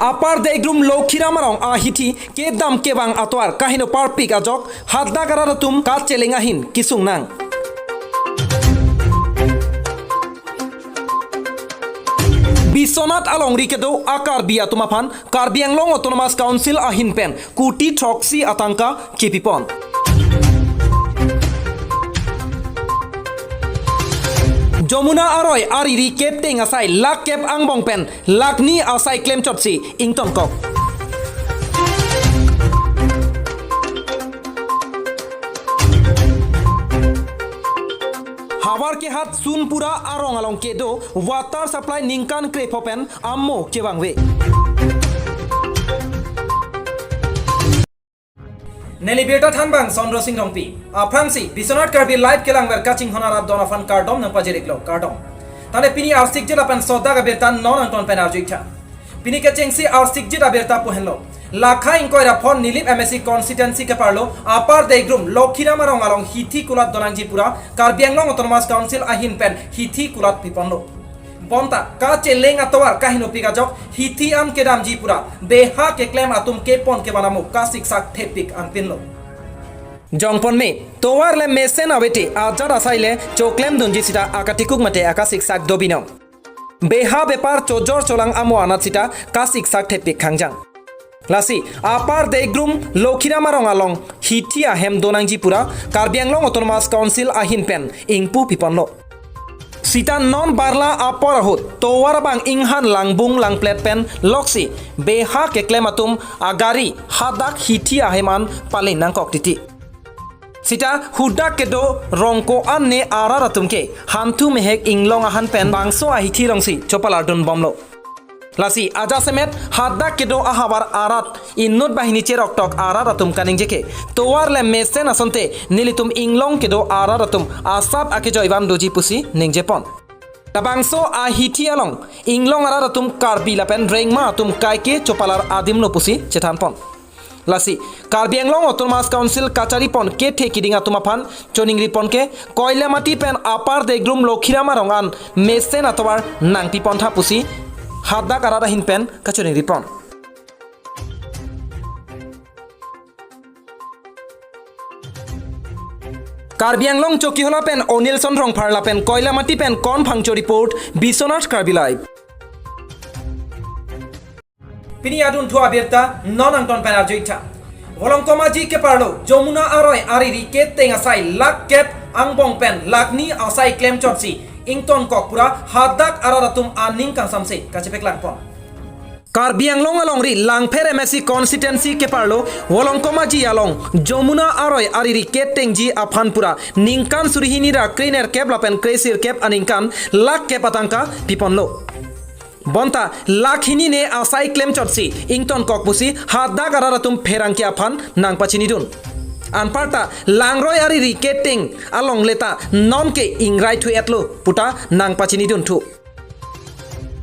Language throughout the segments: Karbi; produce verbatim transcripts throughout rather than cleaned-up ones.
Upper Deigrum Lokhiram Arong ahithi kedam kevang atovar kaheno parpik ajok hadak arat atum kacheleng ahin kesung nang. Biswanath alongri kedo a-Karbi atum aphan Karbi Anglong Autonomous Council ahin pen kuti throksi atangka kepipon. Jamuna aroi ariri keteng asai lakh kep angbong pen lakh ni asai klemchotsi ingtonkok. Havar kehat Sunpura arong along kedo water supply ningkan krepho pen amo kevangve. Neli birta thanbang Sondro Sing Rongpi. Aphrangsi Biswanath Karbi Live kelangver kachinghon arat don aphan kardom nangpajir-iklo, kardom. Tangte pini arsik jila pen sodak abirta non angton pen arju-iktha. Pini kechengsi arsik jit abirta pu henlo. Lakha ingkoi ra phongo Nilip M A C constituency keparlo Upper Deigrum Lokhiram Arong along hithi kulat donangji pura Karbi Anglong Autonomous Council ahin pen hithi kulat piponlo. Bonta kacheleng atovar kahenopik ajok hithi an kedamji pura beha keklem atum kepon kevan amo kasiksak thepik anpinlo. Jongpon me, tovar le mesen avete ajat asai le choklemdunji sita akatikuk mate akasiksak dobinong. Beha bepar chojor cholang amo anat sita kasiksak thepik khangjang. Lasi, Upper Deigrum Lokhiram Arong along hithi ahem donangji pura Karbi Anglong Autonomous Council ahin pen ingpu piponlo. Sita non barla apor ahut tovar abang inghan langbung langplet pen loksi beha keklem atum agari hadak hithi ahem an pale nangkok titi. Sita hadak kedo rongko an ne arat atum ke hanthu mehek inglong ahan pen bangso ahithi alongsi chopalar dunbomlo. Lasi ajasemet hadak kedo ahavar arat inut banghini cheroktok arat atum kaningje ke tovar le mesen asonte nelitum inglong kedo arat atum asap akejoi van doji pusi ningjepon. Labangso ahithi along inglong arat atum Karbi lapen rengma atum kaike chopalar adimlo pusi chethanpon. Lasi, Karbi Anglong Autonomous Council kacharipon kethe kiding atum aphan choningripon ke Koilamati pen Upper Deigrum Lokhiram Arong an mesen atovar nangpipontha pusi hadak arat ahin pen kachoningripon. Karbi Anglong Chokihola pen Onilson Rongphar lapen Koilamati pen Kon Phangcho report, Biswanath Karbi Live. Pini adunthu abirta non angton pen arju-iktha. Volongkom Aji keparlo Jamuna aroi ariri keteng asai lakh kep angbong pen lakh ni asai klemchotsi ingtonkok pura hadak arat atum aning kangsamse kachepaklangpon. Karbi Anglong alongri Langpher M A C constituency keparlo Volongkom Aji along Jamuna aroi ariri ketengji aphan pura ningkan suri hini ra krenerkep lapen kresirkep aningkan lakh kep atangka piponlo. Bonta lakh hini ne asai klemchotsi ingtonkok pusi hadak arat atum pherangke aphan nangpachinidun. Anparta langroi ariri keteng along leta nonke ingrai thu-etlo puta nangpachinidun thu.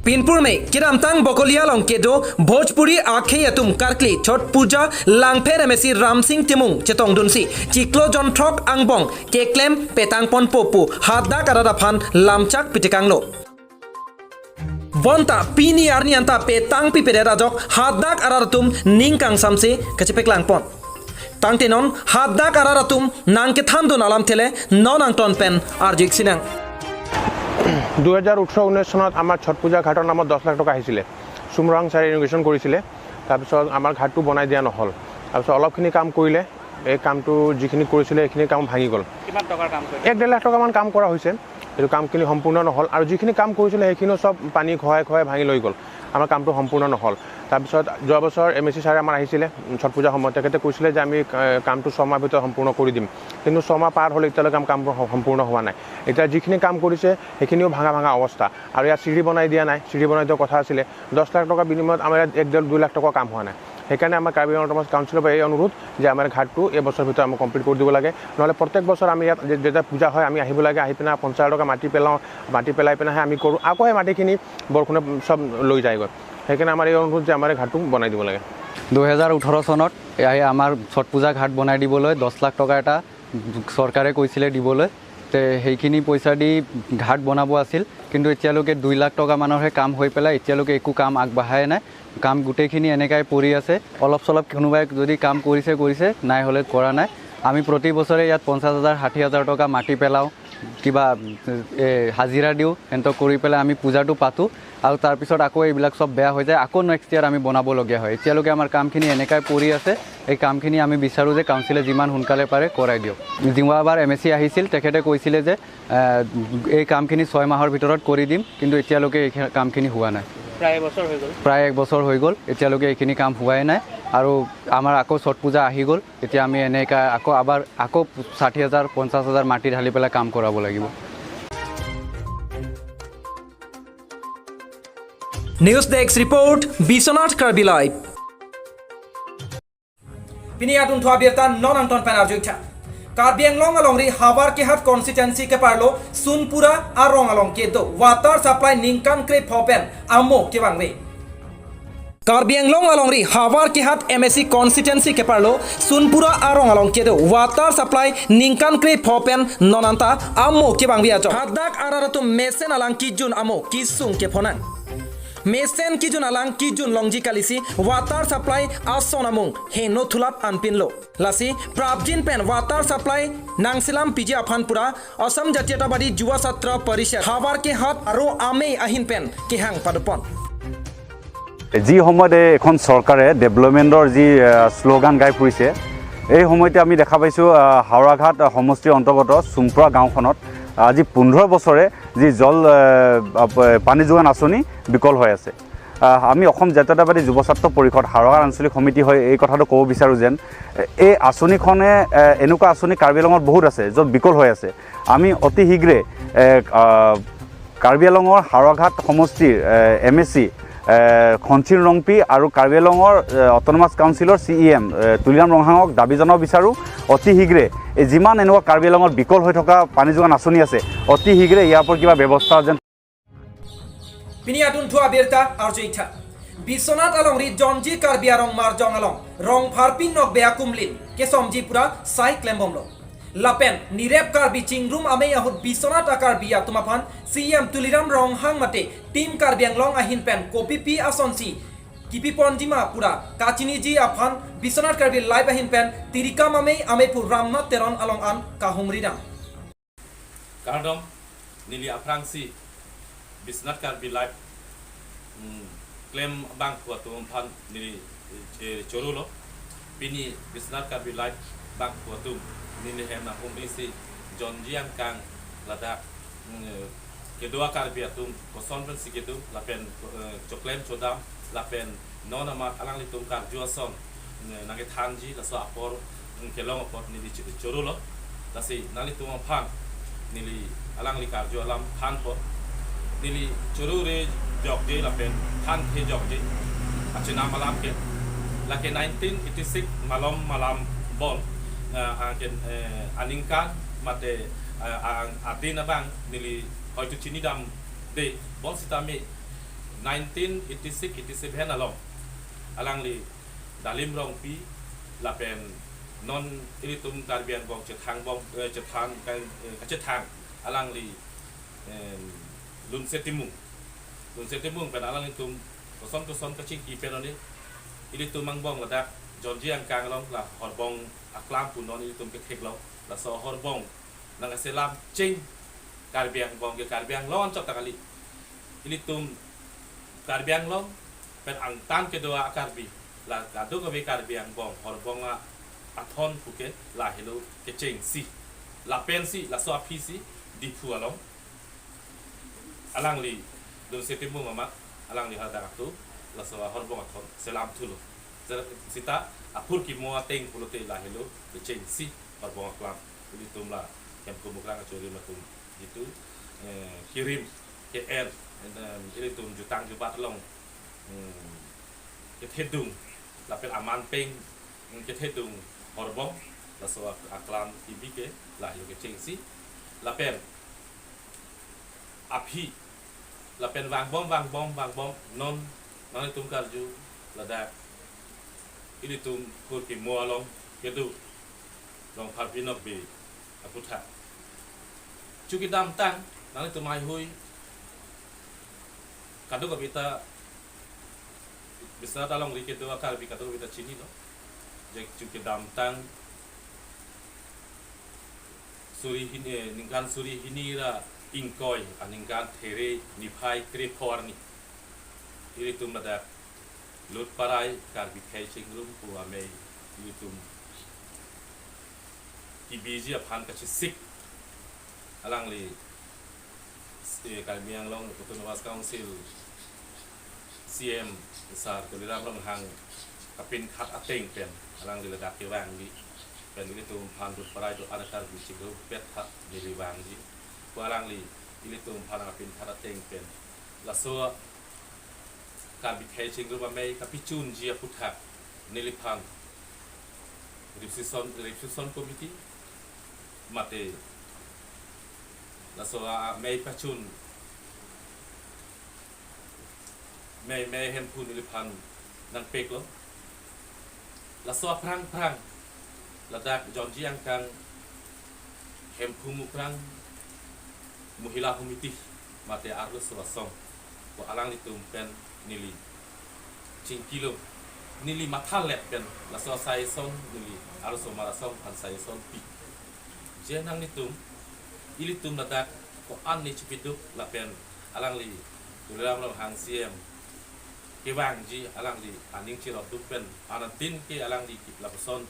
Pinpur me kedamtang Bokolia along kedo Bhojpuri akhei atum karkli Chot Puja Langpher M A C Ramsing Timung chetongdunsi chiklo jonthrok angbong keklem petangponpo pu hadak arat aphan lamchak pitekanglo. Bonta pini arni anta petang pipedet ajok hadak arat atum ning kangsamse kachepaklangpon. Tangte non hadak arat atum nangkethandun alamthe le non angton pen arju-iksinang. দুহেজাৰ ওঠৰ ঊনৈছ চনত আমাৰ ছট পূজা ঘাটৰ নামত দহ লাখ টকা আহিছিলে। চুমৰাং ছাৰে ইনগ্ৰেশ্যন কৰিছিলে, তাৰপিছত আমাৰ ঘাটটো বনাই দিয়া নহ'ল। তাৰপিছত অলপখিনি কাম কৰিলে, এই কামটো যিখিনি কৰিছিলে সেইখিনি কাম ভাঙি গ'ল। কিমান টকাৰ কাম কৰিলে? এক ডেৰ লাখ টকামান কাম কৰা হৈছে। এইটো কামখিনি সম্পূৰ্ণ নহ'ল আৰু যিখিনি কাম কৰিছিলে সেইখিনিও চব পানী খহাই খহাই ভাঙি লৈ গ'ল। আমাৰ কামটো সম্পূৰ্ণ নহ'ল। তাৰপিছত যোৱা বছৰ এম এ চি ছাৰে আমাৰ আহিছিলে, উম, ছট পূজাৰ সময়ত। তেখেতে কৈছিলে যে আমি, এ, কামটো ছমাহ ভিতৰত সম্পূৰ্ণ কৰি দিম, কিন্তু ছমাহ পাৰ হ'ল, এতিয়ালৈকে আমাৰ কামবোৰ স-, সম্পূৰ্ণ হোৱা নাই। এতিয়া যিখিনি কাম কৰিছে সেইখিনিও ভাঙা ভাঙা অৱস্থা আৰু ইয়াত চিৰি বনাই দিয়া নাই। চিৰি বনাই দিয়া কথা আছিলে, দহ লাখ টকাৰ বিনিময়ত আমাৰ ইয়াত এক ডেৰ দুই লাখ টকা কাম হোৱা নাই। সেইকাৰণে আমাৰ কাৰ্বি আংলং অট'নমাছ কাউন্সিলৰ পৰা এই অনুৰোধ যে আমাৰ ঘাটটো এই বছৰৰ ভিতৰত আমাক কমপ্লিট কৰি দিব লাগে, নহ'লে প্ৰত্যেক বছৰ আমি ইয়াত যে-, যেতিয়া পূজা হয় আমি আহিব লাগে, আহি পিনে পঞ্চাছ হাজাৰ টকা মাটি পেলাওঁ, মাটি পেলাই পিনেহে আমি কৰোঁ, আকৌ সেই মাটিখিনি বৰষুণে চব লৈ যায়গৈ। সেইকাৰণে আমাৰ এই অনুৰোধ যে আমাৰ এই ঘাটটো বনাই দিব লাগে। দুহেজাৰ ওঠৰ চনত এই আমাৰ ছট পূজা ঘাট বনাই দিবলৈ দহ লাখ টকা এটা চৰকাৰে কৈছিলে দিবলৈ, তে সেইখিনি পইচা দি ঘাট বনাব আছিল, কিন্তু এতিয়ালৈকে দুই লাখ টকা মানৰহে কাম হৈ পেলাই এতিয়ালৈকে একো কাম আগবঢ়াই নাই। কাম গোটেইখিনি এনেকাই পৰি আছে। অলপ চলপ কোনোবাই যদি কাম কৰিছে কৰিছে, নাই হ'লে কৰা নাই। আমি প্ৰতি বছৰে ইয়াত পঞ্চাছ হাজাৰ, ষাঠি হাজাৰ টকা মাটি পেলাওঁ, কিবা এ, হাজিৰা দিওঁ, সেনেকৈ কৰি পেলাই আমি পূজাটো পাতোঁ। আৰু তাৰপিছত আকৌ এইবিলাক চব বেয়া হৈ যায়, আকৌ নেক্সট ইয়াৰ আমি বনাবলগীয়া হয়। এতিয়ালৈকে আমাৰ কামখিনি এনেকাই পৰি আছে। এই কামখিনি আমি বিচাৰোঁ যে কাউন্সিলে যিমান সোনকালে পাৰে কৰাই দিয়ক। যোৱাবাৰ এম এ চি আহিছিল, তেখেতে কৈছিলে যে এ, এই কামখিনি ছয় মাহৰ ভিতৰত কৰি দিম, কিন্তু এতিয়ালৈকে এই খে- কামখিনি হোৱা নাই। প্ৰায় এবছৰ হৈ গ'ল। প্ৰায় এক বছৰ হৈ গ'ল, এতিয়ালৈকে এইখিনি কাম হোৱাই নাই। আৰু আমাৰ আকৌ ছট পূজা আহি গ'ল, এতিয়া আমি এনেকা আকৌ আবাৰ আকৌ ষাঠি হাজাৰ, পঞ্চাছ হাজাৰ মাটি ঢালি পেলাই কাম কৰাব লাগিব। News Desk Report, Biswanath Karbi Live. Pini adunthu abirta non angton pen arjuitha. Karbi Anglong alongri Howraghat constituency keparlo Sunpura arong along kedo water supply ningkan krepho pen amo kevangve. Karbi Anglong alongri Howraghat M A C constituency keparlo Sunpura arong along kedo water supply ningkan krepho pen non anta amo kevangve ajok hadak arat atum mesen alang kejun amo kesung kepho nang. Mesen kejun alang kejun longji kalisi water supply ason amung heno thulap anpinlo. Lasi prapjin pen water supply nangselam piji aphan pura Assam Jatiyatabadi Yuva Chhatra Parishad Howraghat aro amei ahin pen kehang padopon. যি সময়তে এখন চৰকাৰে ডেভেলপমেণ্টৰ যি শ্লোগান গাই ফুৰিছে, এই সময়তে আমি দেখা পাইছোঁ হাওৰাঘাট সমষ্টিৰ অন্তৰ্গত চুমপুৰা গাঁওখনত আজি পোন্ধৰ বছৰে যি জল পানী যোগান আঁচনি বিকল হৈ আছে। আমি অসম জাতীয়তাবাদী যুৱ ছাত্ৰ পৰিষদ হাওৰাঘাট আঞ্চলিক সমিতি হৈ এই কথাটো ক'ব বিচাৰোঁ যেন এই আঁচনিখনে, এনেকুৱা আঁচনি কাৰ্বি আংলঙত বহুত আছে য'ত বিকল হৈ আছে। আমি অতি শীঘ্ৰে কাৰ্বি আংলঙৰ হাওৰাঘাট সমষ্টিৰ এম এ চি খনচিন ৰংপি আৰু কাৰ্বি আংলঙৰ অট'নমাছ কাউন্সিলৰ চি ই এম তুলিৰাম ৰংহাঙক দাবী জনাব বিচাৰোঁ, অতি শীঘ্ৰে এই যিমান এনেকুৱা কাৰ্বি আংলঙত বিকল হৈ থকা পানী যোগান আঁচনি আছে, অতি শীঘ্ৰে ইয়াৰ ওপৰত কিবা ব্যৱস্থা যেন Pini adunthu abirta arjuitha. Biswanath alongri Jonji Karbi Arong Marjong along Rongpharpi Nokbe akumlin kesomji pura sai klembomlo. Lapen nirep Karbi chingrum amei ahut Biswanath a-Karbi atum aphan C E M Tuliram Ronghang mate Team Karbi Anglong ahin pen kopipi asonsi kipiponji ma pura kachiniji aphan Biswanath Karbi Live ahin pen Tirikam amei ameipu Ramnath Teron along an kahumridam. Kardom, neli aphrangsi Biswanath Karbi Live mm, klem abangphu atum aphan neli eh, chorolo. Pini Biswanath Karbi Live abangphu atum neli hem nahumrisi Jonji angkang ladak mm, kedo a-Karbi atum koson pensi kedo lapen eh, choklem chodam lapen non amat alanglitum karju ason eh, nangkethanji laso apor mm, kelong apot neli cho- chorolo. Lasi nanglitum aphan neli alangli karju alam thanpo. Neli chorure jokje lapen thanthe jokje. Achenam alam ke. Lake nineteen eighty six malom malam bon eh, angke eh, aningkan mate eh, ang adin abang neli hoitu chinidamde, bonsitame nineteen eighty six eighty seven along alangli Dalim Rongpi lapen non ilitum Karbi Anglong chethangbom eh, chethan kan eh, kachethang alangli em, Lunse Timung. Lunse Timung pen alanglitum koson koson kachingki pen oni ilitum angbong ladak Jonji angkang along la Horbong aklam pu non ilitum ketheklong, laso Horbong nangkaselam cheng Karbi Anglong ke Karbi Anglong anchot ta kali. Ilitum Karbi Anglong pen angtan kedo a-Karbi la kadokave Karbi Anglong Horbong a- athon puke lahelo kechengsi. Lapensi laso aphisi Diphu along alangli Lunse Timung amat alangli hadak atum laso Horbong athon selam thulo. Seta aphurkimo ateng pulote lahelo kechengsi Horbong aklam. Ilitum la Kemkumukrang achorim atum jitu eh, kirim ke-en em, ilitum jutang jubat along mm, kethedung lapen aman peng mm, kethedung Horbong laso ak- aklam T V ke lahelo kechengsi lapen aphi lapen vangbom vangbom vangbom non nanglitum karju ladak ilitum phurkimo along kedo Rongpharpi Nokbe aputhak Chu kedamtang, nanglitum haihui kadokave ta, Biswanath alongri kedo a-Karbi kadokave ta chinilo. Je chu kedamtang suri hini, eh, ningkan suri hini ra ingkoi, aningkan There niphai krepho arni, ilitum ladak Lutparai Karbi Khei Chingrum pu amei ilitum kebiji aphan kachesik alangli, eh, Karbi Anglong Autonomous Council C M Sar Tuliram Ronghang kapinkhat ateng pen alangli ladak kevangji pen ilitum aphan Lutparai do-an a-Karbi chingrumpet tha neli vangji pu alangli ilitum aphan kapinkhat ateng pen laso Karbi Khei Chingrum amei kapachunji aputhak neliphan Reception, Reception Committee mate laso amei pachun mei mei Hemphu neliphan nangpeklo. Laso aphrang phrang ladak Jonji Angkang Hemphu Mukrang Mohila Samiti mate arloso asong pu alanglitum pen neli chingkilo, neli mathalet pen laso asai ason neli arloso mar asong aphan sai ason pi. Je nanglitum, ilitum ladak ko-an ne chipiduk lapen alangli Tuliram Ronghang C M kevangji alangli aning chirot duk pen anatin ke alangli lapuson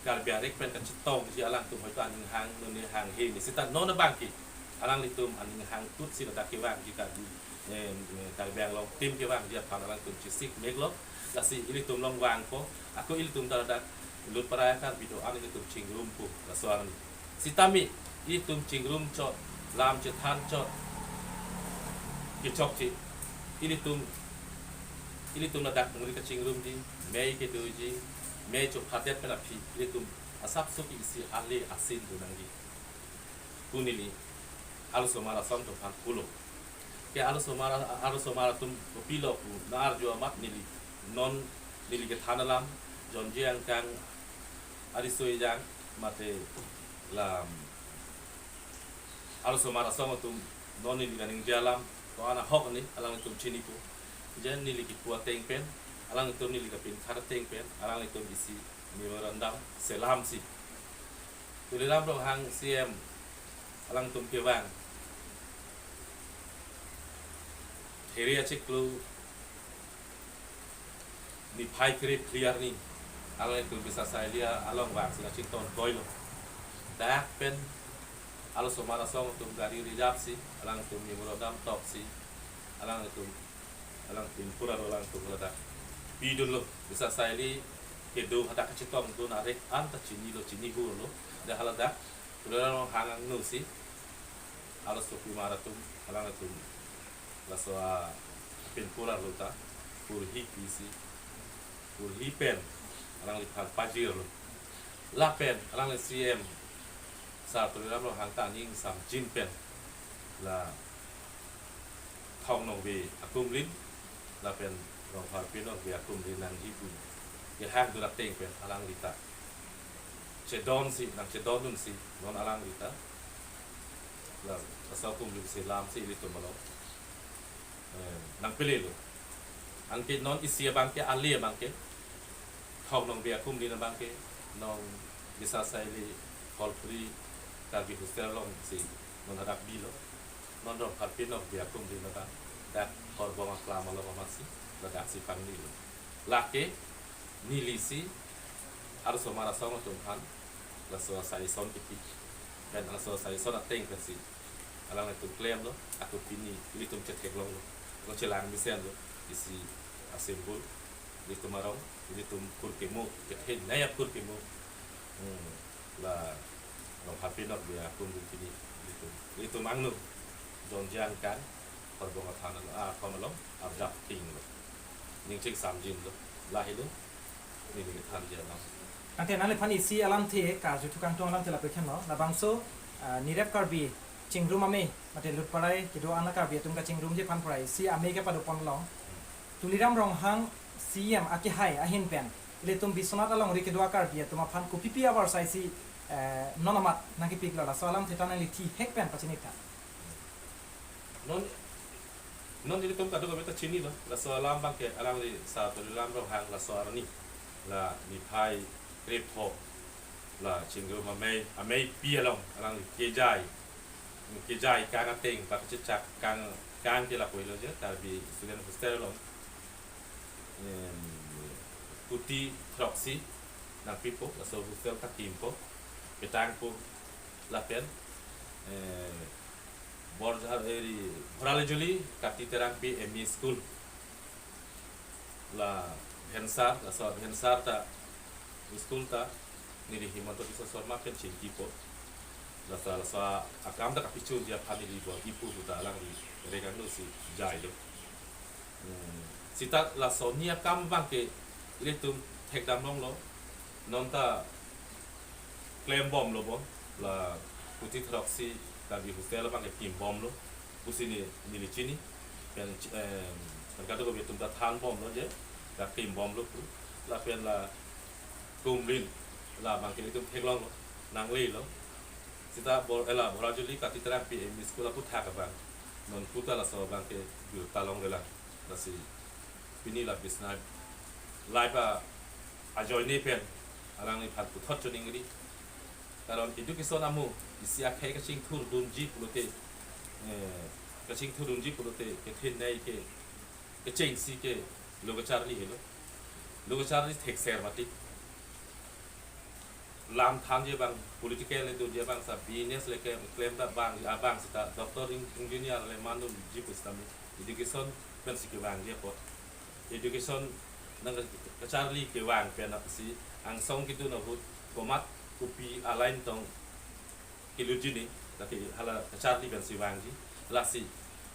Karbi arek pen kachetongji alangtum hoito aning hang nune hanghe ne seta non abangke alanglitum aning hang tutsi ladak kevangji Karbi, eh, Karbi Anglong atum kevangji aphan alangtum chesik meklo. Lasi ilitum along vangpo, ako ilitum ta ladak Lutparai Karbi do-an ilitum chingrum pu laso arni. Sitame ilitum chingrum chot, lam chethan chot, kechokche. Ilitum, ilitum ladak muri kachingrumji, mei kedoji, mei chophadet pen aphi ilitum asapso ke isi ale asin do nangji pu neli arloso mar asong atum aphan pulo. Ke arloso mar, arloso mar atum kopilo pu na-arju amat neli non neli kethan alam Jonji Angkang ariso ejang mate la arloso mar asong atum non neli kaningje alam ko-an ahok ne alanglitum chinipo. Je neli kipu ateng pen, alanglitum neli kapinkhat ateng pen alanglitum isi memorandum selamsi Tuliram Ronghang C M alangtum kevang There achiklo niphai krepho arni alangtum Biswanath Saili along vangsi nangchington koilo. Dak pen arloso mar asong atum gari reserve si alangtum memorandum toksi alangtum, alang pinpura alangtum ladak pidunlo. Biswanath Saili kedo hadak kachetongdun arek an ta chinilo, chinihurlo. Dak haladak Tuliram Ronghang angno si arloso pimar atum alangtum laso apinpura lo ta kurhi pisi, kurhi pen alangliphan pajirlo. Lapen alangli C M Sar Tuliram Ronghang ta aning samjin pen la Thong Nokbe akumlin lapen Rongpharpi Nokbe akumlin nangji pu kehang dun ateng pen alangli ta chedonsi, nangchedondunsi non alangli ta la laso akumlin si lamsi ilitum along, eh, nangpelelo. Anke non isi abangke, ale abangke, Thong Nokbe akumlin abangke non Biswanath Saili Kolpuri Karbi Hostel alongsi non hadak bilo. Non Rongpharpi Nokbe akumlin abang dak Horbong aklam along amatsi ladaksi pangnilo. Lake nelisi arloso mar asong atum aphan laso asai ason kipi pen laso asai ason ateng pensi alanglitum klemlo, ako pini ilitum chetheklonglo, ako chelang mesenlo, isi a-symbol, ilitum arong, ilitum kurkemo, kethenei akurkemo, hmm, la Rongpharpi Nokbe akumlin pini ilitum, ilitum angno Jonji Angkang Horbong athan along, ah, athon along arjap tinglo. Ning chingsamjinlo. Lahelo neli kethanji alam. Tangte nangliphan isi alamthe karju thu kangtung alamthe lapu khenlo. Labangso, ah, Nirep Karbi Chingrum Amei mate Lutparai kedo-an a-Karbi atum kachingrumji aphan pura isi amei kepadoponlong. Tuliram Ronghang C M akehai ahin pen ilitum Biswanath alongri kedo a-Karbi atum aphan kopipi abarsai si Eh, non amat nangkepiklo, laso alamthe ta nangli thihek pen pachini tha. Non non ilitum kadokave ta chinilo, laso alam abangke alangli Sar Tuliram Ronghang laso arni, la niphai krepho, la Chingrum amei, ameipi along alangli kejai, kejai kang ateng pakachechak kang, kang ke lapuilo je, Karbi Student Hostel along. Em, kuti throksi nangpipo, laso hostel ta kimpo, petangpo lapen, eh, Borja-, eri, Bhorali Juli Kati Terangpi M E School, la Bhensar, laso Bhensar ta school ta neli Himanta Biswa Sarma pen chingkipo. Laso, laso akam ta kapachunji aphan neli bor-ipo pu ta alangli rekangno si jailo. Hmm. Seta laso ni akam abangke ilitum thekdam longlo. Non ta klembomlo bo, la kuti throksi Karbi hostel abangke kimbomlo pusi ne, neli chini. Pen, em, pen kadokave atum ta thanbomlo je, la kimbomlo pu. Lapen la Kumlin, la abangke ilitum theklonglo, nanglelo. Seta Bor-, eh, la Bhorali Juli Kati Terangpi M E School aputhak abang non puta laso abangke birta longlelang. Lasi pini la Biswanath Live a ajoine pen alangli aphan puthot choningri. Karon education amo isi akhei kachingthurdunji pulote, eh, kachingthurdunji pulote kethenei ke, kechengsi ke lo kacharli helo. Lo kacharli thekser mati. Lam thanji abang, political le dunji abang, sa business le ke klem ta abang, abang seta doctor, eng-, engineer le mandunji pu sitame education pensi kevangji apot. Education nangkacharli kevang pen si angsong kedun ahut komat kopi a-line tong kelutji ne, lake hala kacharli pensi vangji. Lasi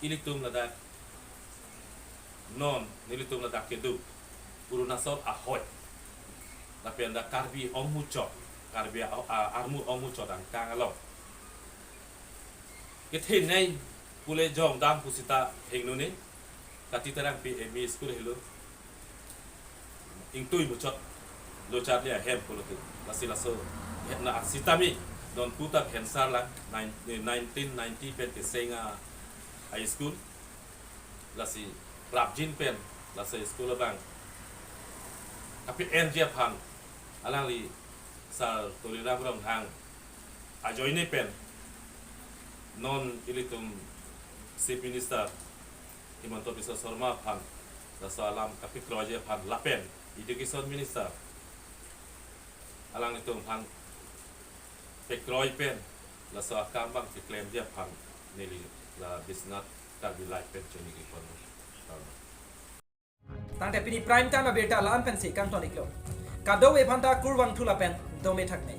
ilitum ladak non, nelitum ladak kedo Arunachal ahoi, lapen dak Karbi ongmuchot, Karbi a-, a-, armu ongmuchot angkang along kethenei pule jongdam pu seta hingno ne, Kati Terangpi M E School helo, ingtui muchot lo charli ahem pulote. Lasi laso hetna sitame non puta Bhensar lang nine-, nineteen ninety pen keseng a, a school. Lasi prapjin pen laso school abang kapi-enji aphan alangli Sar Tuliram Ronghang ajoine pen non ilitum Chief Minister Himanta Biswa Sarma aphan laso alam kapikroiji aphan lapen Education Minister alanglitum aphan pekroi pen laso akam abang keklemji aphan neli la Biswanath Karbi Live pen choningri ponlo. Tangte pini Prime Time abirta la-an pensi kangton-iklo. Kadokave aphanta kurvangthu lapen dome thakme.